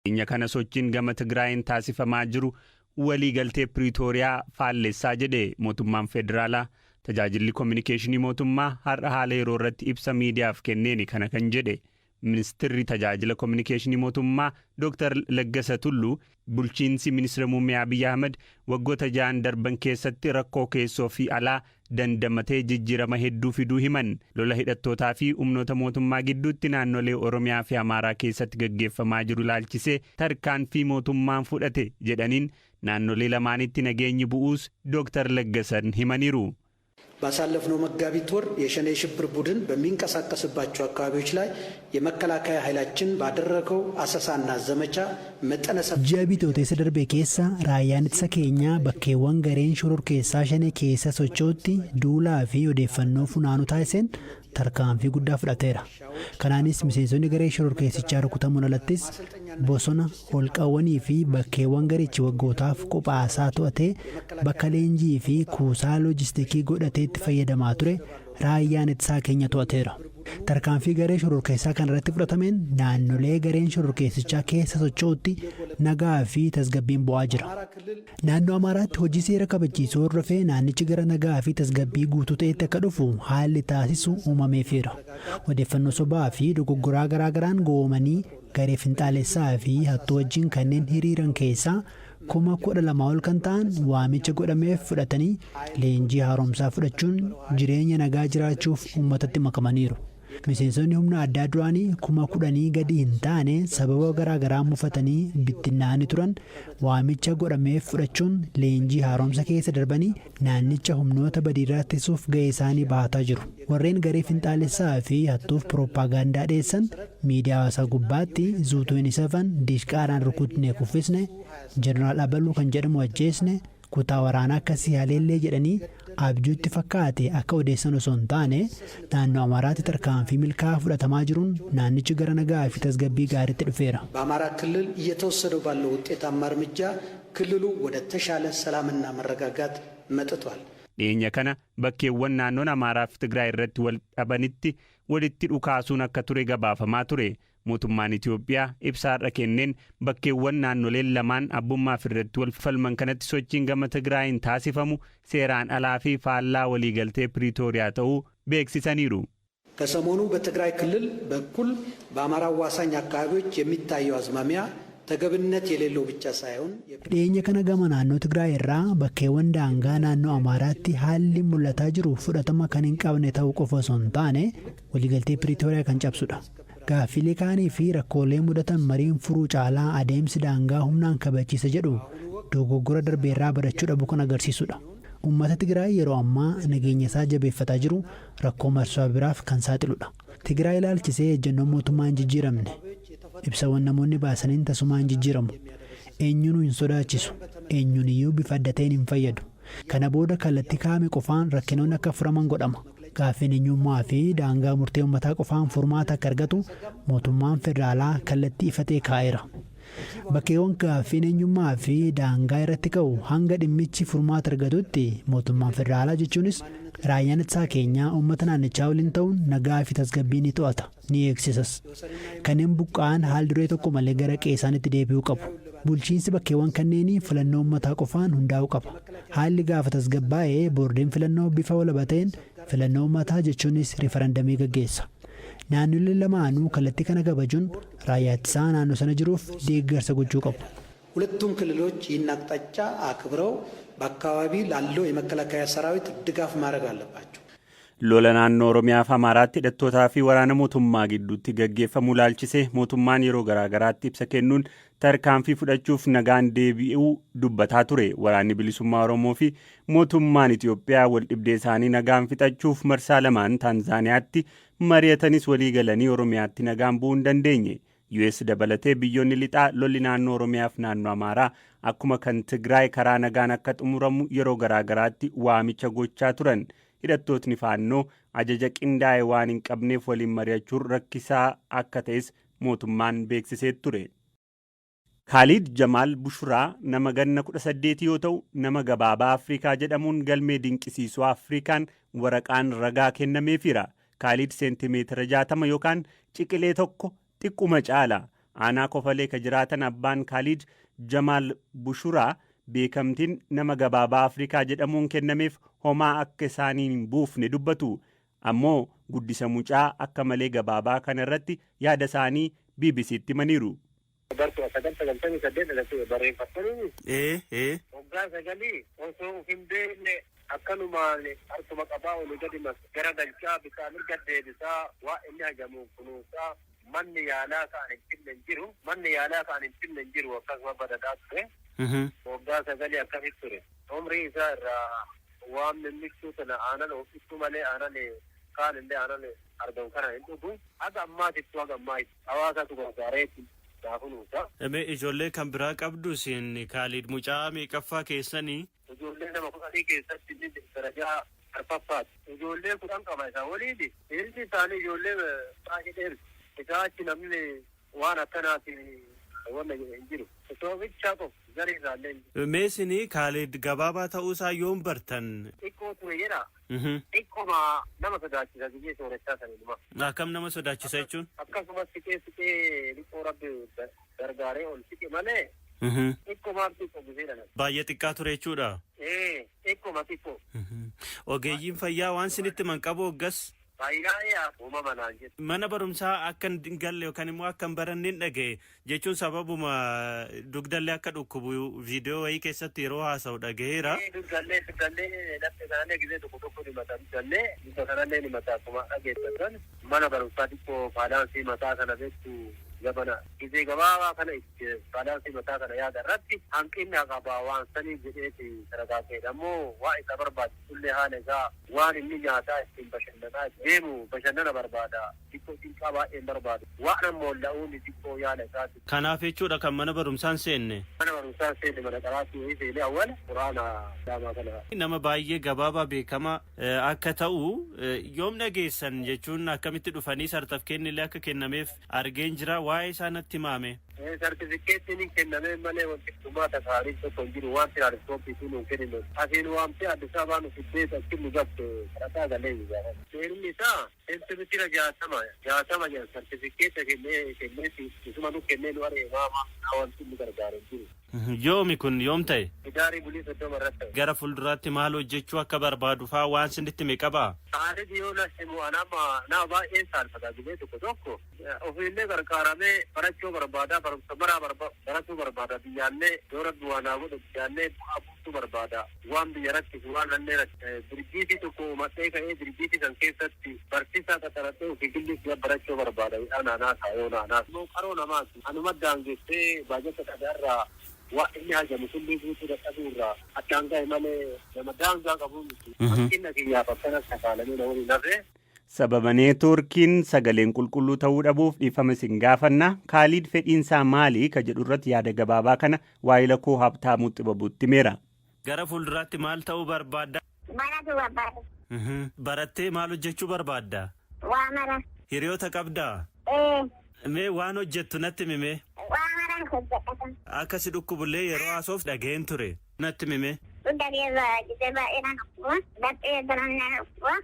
Dhiyeenya kana sochiin gama Tigraayin taasifamaa jiru waliigaltee Piriitooriyaa faallessaa jedhe mootummaan federaalaa. Tajaajilli koominikeeshinii mootummaa har'a haala yeroo irratti ibsa miidiyaaf kenneeni kana kan jedhe. Ministirri tajaajila koominikeeshinii mootummaa Dr. Laggasa Tulluu, bulchiinsi ministeera muummee Abiyyi Ahmad waggoota 6n darban keessatti rakkoo keessoo fi alaa dandamatee jijjiirama hedduu fiduu himan. Lola hidhattootaa fi humnoota mootummaa gidduutti naannolee Oromiyaa fi Amaaraa keessatti gaggeeffamaa jiru ilaalchisee tarkaanfii mootummaan fudhate jedhaniin naannolee lamaanitti nageenyi bu'uus Dr. Laggasan himaniiru. ባሳለፍነው መጋቢት ወር የሸኔ የሽብር ቡድን በሚንቀሳቀስባቸው አካባቢዎች ላይ የመከላከያ ኃይላችን ባደረገው አሰሳና ዘመቻ መጠነ ሰፊ Ji'a Bitootessa darbe keessa raayyaan ittisa keenyaa bakkeewwan gareen shororkeessaa Shanee keessa socho'utti duulaa fi odeeffannoo funaanuu taasiseen tarkaanfii guddaa fudhateera. Kanaanis miseensonni garee shororkeessichaa rukutamuun alattis bosona, holqawwanii fi bakkeewwan garichi waggootaaf qophaasaa to'atee bakka leenjii fi kuusaa loojistikii godhatee itti fayyadamaa ture raayyaan ittisaa keenya to'ateera. Tarkaanfii garee shororkeessaa kana irratti fudhatameen naannolee gareen shororkeessichaa keessa socho'utti nagaa fi tasgabbiin bu'aa jira. Naannoo Amaaraatti hojii seera kabachiisuu hordofee naannichi gara nagaa fi tasgabbii guutuu ta'etti akka dhufu haalli taasisu uumameefira. Odeeffannoo sobaa fi dogoggoraa garaagaraan goomanii garee finxaalessaa fi hattuu wajjin kanneen hiriiran keessaa 12,000 ol kan ta'an waamicha godhameef fudhatanii leenjii haaromsaa fudhachuun jireenya nagaa jiraachuuf uummatatti makamaniiru. Miseensonni humna addaa duraanii 10,000 gadi hin taane sababa garaa garaa mufatanii bittinnaa'anii turan waamicha godhameef fudhachuun leenjii haaromsa keessa darbanii naannicha humnoota badiirraa ittisuuf ga'ee isaanii bahataa jiru. Warreen garee finxaalessaa fi hattuuf pirooppaagaandaa dhiyeessan miidiyaa hawaasaa gubbaatti ZU 27 diishqaadhaan rukutnee kuffisne, jeneraal Abaluu kan jedhamu ajjeesne, kutaa waraanaa akkasii haleellee jedhanii abjuutti fakkaate akka odeessan osoo hin taane, naannoo Amaaraatti tarkaanfii milkaa'aa fudhatamaa jiruun naannichi gara nagaa fi tasgabbii gaariitti dhufeera. በአማራ ክልል እየተወሰደው ባለው ውጤታማ እርምጃ ክልሉ ወደ ተሻለ ሰላምና መረጋጋት መጥቷል። Dhiyeenya kana bakkeewwan naannoon Amaaraa fi Tigraay irratti wal dhabanitti walitti dhukaasuun akka ture gabaafamaa ture. Mootummaan Itoophiyaa ibsa har'a kenneen bakkeewwan naannoleen lamaan abbummaaf irratti wal falman kanatti sochiin gama Tigraayin taasifamu seeraan alaa fi faallaa waliigaltee Piriitooriyaa ta'uu beeksisaniiru. ከሰሞኑ በትግራይ ክልል በኩል በአማራ አዋሳኝ አካባቢዎች የሚታየው አዝማሚያ ተገቢነት የሌለው ብቻ ሳይሆን Dhiyeenya kana gama naannoo Tigraay irraa bakkeewwan daangaa naannoo Amaaraatti haalli mul'ataa jiru fudhatama kan hin qabne ta'uu qofa osoo hin taane waliigaltee Piriitooriyaa kan cabsudha. Gaaffilee kaanii fi rakkoolee mudatan mariin furuu caalaa adeemsi daangaa humnaan kabachiisa jedhu dogoggora darbeerraa barachuu dhabu kan agarsiisudha. Uummata Tigraay yeroo ammaa nageenya isaa jabeeffataa jiru rakkoo marsaa biraaf kan saaxiludha. Tigraay ilaalchisee ejjennoon mootummaa hin jijjiiramne. Ibsawwan namoonni baasaniin tasumaa hin jijjiiramu. Eenyuunuu hin sodaachisu. Eenyuun iyyuu bifa adda ta'een hin fayyadu. Kana booda kallattii kaa'ame qofaan rakkinoonni akka furaman godhama. Gaaffiin eenyummaa fi daangaa murtee uummataa qofaan furmaata akka argatu mootummaan federaalaa kallattii ifa ta'e kaa'eera. Bakkeewwan gaaffiin eenyummaa fi daangaa irratti ka'u hanga dhimmichi furmaata argatutti mootummaan federaalaa, jechuunis raayyaan ittisaa keenyaa, uummata naannichaa waliin ta'uun nagaa fi tasgabbii ni to'ata, ni eegsisas. Kanneen buqqa'an haal duree tokko malee gara qe'ee isaaniitti deebi'uu qabu. Bulchiinsi bakkeewwan kanneenii filannoo uummataa qofaan hundaa'uu qaba. Haalli gaafa tasgabbaa'ee boordiin filannoo bifa walaba ta'een filannoo uummataa, jechuunis riifarandamii gaggeessa. Naannoleen lamaanuu kallattii kana kabajuun raayyaa ittisaa naannoo sana jiruuf deeggarsa gochuu qabu. ሁለቱም ክልሎች ይህን አቅጣጫ አክብረው በአካባቢ ላለው የመከላከያ ሰራዊት ድጋፍ ማድረግ አለባቸው። Lola naannoo Oromiyaa fi Amaaraatti hidhattootaa fi waraana mootummaa gidduutti gaggeeffamu ilaalchisee mootummaan yeroo garaagaraatti ibsa kennuun tarkaanfii fudhachuuf nagaan deebi'uu dubbataa ture. Waraanni bilisummaa Oromoo fi mootummaan Itoophiyaa wal dhibdee isaanii nagaan fixachuuf marsaa lamaan Taanzaaniyaatti mari'atanis walii galanii Oromiyaatti nagaan bu'uu hin dandeenye. US dabalatee biyyoonni lixaa lolli naannoo Oromiyaa fi naannoo Amaaraa akkuma kan Tigraay karaa nagaan akka xumuramu yeroo garaagaraatti waamicha gochaa turan. Hidhattootni Faannoo ajaja qindaa'e waan hin qabneef waliin mari'achuun rakkisaa akka ta'es mootummaan beeksisee ture. Kaaliid Jamaal Bushuraa nama ganna 18 yoo ta'u, nama gabaabaa Afrikaa jedhamuun galmee dinqisiisoo Afrikaan waraqaan ragaa kennameefira. Kaaliid seentimeetira 60 yookaan ciqilee tokko xiqquma caala. Aanaa Kofalee ka jiraatan abbaan Kaaliid Jamaal Bushuraa beekamtiin nama gabaabaa Afrikaa jedhamuun kennameef homaa akka isaaniin hin buufne dubbatu. Ammoo guddisa mucaa akka malee gabaabaa kana irratti yaada isaanii BBC'tti himaniiru. Bar 1998 dhalate barreeffattanii. Ee ee. Waggaa 9 osoo of hin beekne akkanumaan harkuma qabaa olii gadi gara galchaa, bitaa mirga deebisaa, waa inni hajamuuf kunuunsaa, manni yaalaa kaan hin finne hin jiru. Manni yaalaa kaan hin finne hin jiru, akkasuma badadaa ture. Waggaa 9 akkasitti ture. Umrii isaa irraa waan mimmichuu tana aanan ho'istuu malee aanan kaan illee aanan argamu kana hin dhugu. Haga ammaatittuu, haga ammaa hawaasatu gargaareetti naa kunuunsa. Mee ijoollee kan biraa qabdu isin? Kaaliid mucaa meeqaffaa keessanii? Ijoollee nama 10 keessatti inni darajaa arfaffaati. Ijoollee 10 qaba isaa waliin. Dhiirri isaanii ijoollee baay'ee dheertu. Isaa achi namni waan akkanaatiin wanna jedhe hin jiru. Soomichaa qofa zarii isaallee hin jiru. Mee isin Kaaliid gabaabaa ta'uusaa yoom bartan? Xiqqoo ture jedha. Xiqqoma nama sodaachisa biyyee sooressaa saniluma. Akkam nama sodaachisa jechuun? Akkasumas siqee siqee xiqqoo Rabbi gargaaree ol siqe malee xiqqomaaf xiqqoo gisee dhalate. Baay'ee xiqqaa ture jechuudha. Ee, xiqqoma xiqqoo. Ogeeyyiin fayyaa waan sinitti himan qabu hoggas? Fayyaa uumama naan jedhu. Mana barumsaa akka hin galle yookaan immoo akka hin baranne hin dhaga'e jechuun sababuma dugdallee akka dhukkubu viidiyoo wayii keessatti yeroo haasa'u dhagaheera. Dugdallee laphee kanallee gisee tokko tokko ni mata, dugdallee dugda kanallee ni mata. Akkuma dhageeffatan mana barumsaa xiqqoo baalaansii mataa kana beektu jabana gisee gabaabaa kana itti baalaansii mataa kana yaada irratti hanqinna qaba waan sanii jedheeti saragaafeedha. Ammoo waa isa barbaachisullee haala isaa waan inni nyaataa ittiin bashannanaa deemu bashannana barbaada, xiqqoo cinqaa baay'een barbaadu, waan ammoo la'uun xiqqoo yaala isaati. Kanaaf jechuudha kan mana barumsaan seenne. Mana barumsaan seenne, mana qaraatii wayii seenee awwala quraana daamaa kana. Nama baay'ee gabaabaa beekamaa akka ta'u yoom dhageessan, jechuun akkamitti dhufanii? Sartifikeetni illee akka kennameef argeen jira, waa'ee isaa natti himaame. Sartifikeettiin hin kennamee malee wanti dhumaa tasaanii tokko hin jiru. Waan tiraanspoortii sun hin kennine. Asiin waamtee Addis Ababaa nu fiddee achi nu gatte kadhataa galee. Dheerinni isaa seentimeetira 60 60 jedhan. Sartifikeetta kennee kenneeti isuma nu kennee nu ari'e, maama wanti nu gargaaru hin jiru. Yoomi kun, yoom ta'e? Hidaarii bulii 30 irratti ta'e. Gara fuulduraatti maal hojjechuu akka barbaadu faa waan sinitti hime qabaa? Haalli yoo na himu anama nama baay'een saalfata. Gizee tokko tokko ofiillee gargaaramee barachuu barbaada, barumsa maraa baratuu barbaada. Biyyaallee yoo Rabbi waa naa godhe biyyaallee bu'aa buusuu barbaada. Waan biyya rakkisu, waan nallee dirjiitii tokko uumadhee ka'ee dirjiitii san keessatti barsiisaa qaxaradhee ofii gillis barachuu barbaada. Naanaa yoo naanaa immoo qaroo namaati anuma daangessee baajata dhagaarraa waa inni hajamu kulli guutuu dadhabuu irraa addaan ga'e malee nama daangaa qabu miti. Hanqina kiyyaaf akkanas sakaalamee na waliin hafe. Sababa neetwoorkiin sagaleen qulqulluu ta'uu dhabuuf dhiifama isin gaafanna. Kaaliid fedhiinsaa maali ka jedhu irratti yaada gabaabaa kana waayila koo Habtaamuu Xibabuutti himeera. Gara fuulduraatti maal ta'uu barbaadda? Baratuu barbaada. Barattee maal hojjechuu barbaadda? Waa mara. Hiriyoota qabdaa? Ee. Mee waan hojjettu natti himi. Waa maraan hojjedha. Akka si dhukkubullee yeroo haasoof dhageen ture. Natti himi. Dugda gisee baay'ee na dhukkuba. Laphee daran na dhukkuba.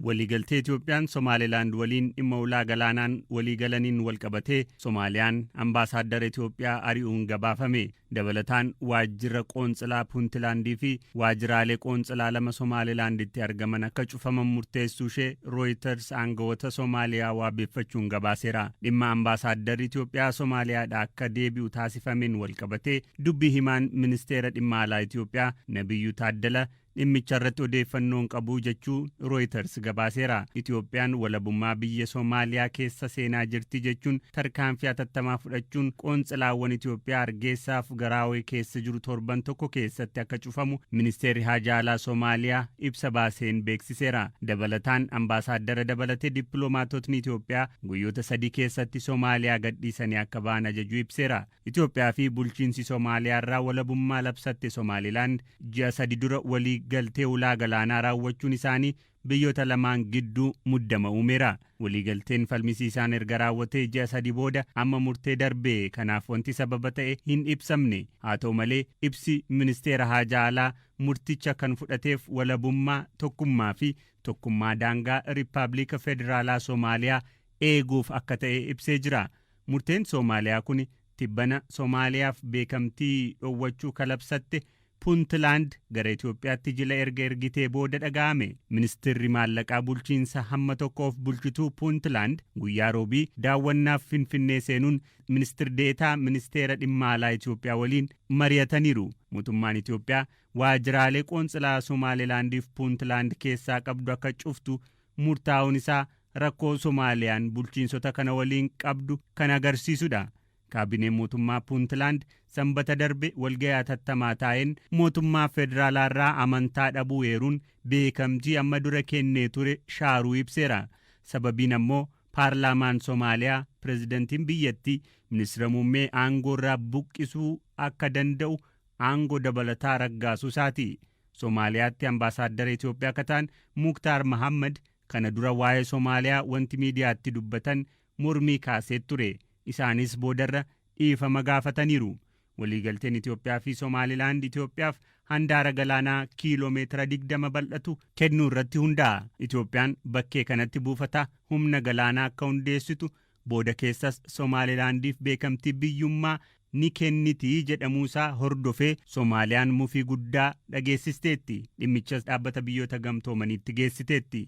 Waliigaltee Itoophiyaan Somaalilaand waliin dhimma ulaa galaanaan waliigalaniin walqabatee Somaaliyaan ambaasaaddara Itoophiyaa ari'uun gabaafame. Dabalataan waajjira qoonxilaa Puuntilaandii fi waajjiraalee qoonxilaa lama Somaalilaanditti argaman akka cufaman murteessuu ishee Rooyiters aangawoota Somaaliyaa waabeffachuun gabaaseera. Dhimma ambaasaadarri Itoophiyaa Somaaliyaadhaa akka deebi'u taasifameen walqabatee dubbii himaan ministeera dhimma alaa Itoophiyaa Nabiyyuu Taaddala dhimmicha irratti odeeffannoon qabu jechuu Rooyiters gabaaseera. Itoophiyaan walabummaa biyya Somaaliyaa keessa seenaa jirti jechuun tarkaanfii hatattamaa fudhachuun qoontsilaawwan Itoophiyaa Hargeysaaf Garaawee keessa jiru torban tokko keessatti akka cufamu ministeerri haajaa alaa Somaaliyaa ibsa baaseen beeksiseera. Dabalataan ambaasaaddara dabalatee dippiloomaatotni Itoophiyaa guyyoota 3 keessatti Somaaliyaa gadhiisanii akka ba'an ajajuu ibseera. Itoophiyaa fi bulchiinsi Somaaliyaa irraa walabummaa labsatte Somaalilaand ji'a 3 dura walii galtee ulaa galaanaa raawwachuun isaanii biyyoota lamaan gidduu muddama uumeera. Waliigalteen falmisiisaan erga raawwatee ji'a 3 booda amma murtee darbe kanaaf wanti sababa ta'e hin ibsamne. Haa ta'u malee, ibsi ministeera haajaa alaa murticha kan fudhateef walabummaa, tokkummaa fi tokkummaa daangaa Riippaabilika Federaalaa Somaaliyaa eeguuf akka ta'e ibsee jira. Murteen Soomaaliyaa kun tibbana Soomaaliyaaf beekamtii dhoowwachuu kalabsatte Puuntlaand gara Itoophiyaatti jila erga ergitee booda dhaga'ame. Ministeerri maallaqaa bulchiinsa hamma tokkoof bulchituu Puuntlaand guyyaa roobii daawwannaaf Finfinnee seenuun ministir deetaa ministeera dhimma alaa Itoophiyaa waliin mari'ataniiru. Mootummaan Itoophiyaa waajjiraalee qoonsilaa Somaalilaandiif Puuntlaand keessaa qabdu akka cuftu murtaa'uun isaa rakkoo Somaaliyaan bulchiinsota kana waliin qabdu kan agarsiisudha. Kaabineen mootummaa Puuntlaand Sanbata darbe walga'ii hatattamaa taa'een mootummaa federaalaarraa amantaa dhabuu eeruun beekamtii amma dura kennee ture shaaruu ibseera. Sababiin ammoo paarlaamaan Somaaliyaa pirezidantiin biyyattii ministeera muummee aangoorraa buqqisuu akka danda'u aangoo dabalataa raggaasuu isaati. Somaaliyaatti ambaasaaddara Itoophiyaa akka ta'an Muktaar Mahammad kana dura waa'ee Somaaliyaa wanti miidiyaatti dubbatan mormii kaasee ture. Isaanis boodarra dhiifama gaafataniiru. Waliigalteen Itoophiyaa fi Somaalilaand Itoophiyaaf handaara galaanaa kiiloomeetira 20 bal'atu kennuu irratti hundaa'a. Itoophiyaan bakkee kanatti buufata humna galaanaa akka hundeessitu, booda keessas Somaalilaandiif beekamtii biyyummaa ni kennitii jedhamuusaa hordofee Somaaliyaan mufii guddaa dhageessisteetti. Dhimmichas Dhaabbata Biyyoota Gamtoomaniitti geessiteetti.